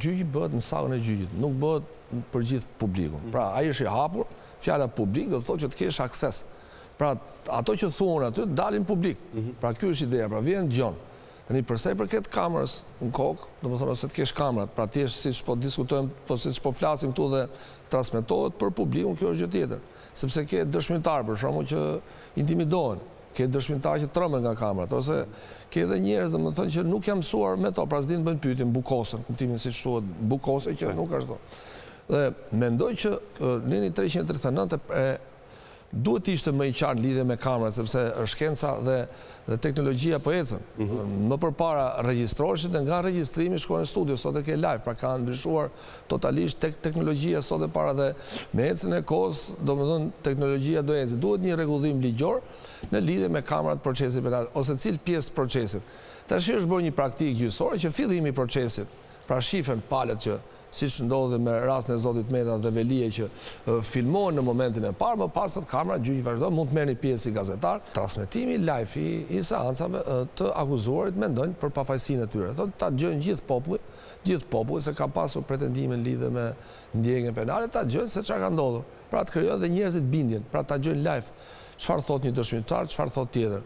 Gjyqi bëhet në sallën e gjyqit, nuk bëhet për gjithë publikun. Pra, ai është i hapur, fjala publik do të thotë që të kesh akses. Pra, ato që thuhen aty dalin publik. Pra, ky është ideja, pra vjen dëgjon. Tani për sa i përket kamerës në kokë, domethënë ose të kesh kamerat, pra të jesh siç po diskutojmë, po siç po flasim këtu dhe transmetohet për publikun, kjo është gjë tjetër. Sepse ke dëshmitar për shembull që intimidohen, ke dëshmitar që tremben nga kamerat, ose ke edhe njerëz domethënë që nuk janë mësuar me to, pra s'dinë të bëjnë pyetje, bukosen, kuptimin siç thuhet, bukose që nuk ashtu. Dhe mendoj që neni 339 e duhet të ishte më i qartë lidhje me kamerat, sepse shkenca dhe dhe teknologjia po ecën. Më përpara regjistroheshin dhe nga regjistrimi shkojnë në studio, sot e ke live, pra ka ndryshuar totalisht tek teknologjia sot e para dhe me ecën e kohës, domethënë teknologjia do ecë. Duhet një rregullim ligjor në lidhje me kamerat procesit penal ose cil pjesë të procesit. Tash është bërë një praktikë gjyqësore që fillimi i procesit, pra shifen palët që siç ndodhi me rastin e zotit Meta dhe Veliaj që filmohen në momentin e parë, më pas thotë kamera, gjyqi vazhdon, mund të merrni pjesë si gazetar. Transmetimi live i, i seancave të akuzuarit mendojnë për pafajësinë e tyre. Thotë ta dëgjojnë gjithë populli, gjithë populli se ka pasur pretendime në lidhje me ndjekjen penale, ta dëgjojnë se çfarë ka ndodhur. Pra të krijojnë dhe njerëzit bindjen, pra ta dëgjojnë live çfarë thot një dëshmitar, çfarë thot tjetër.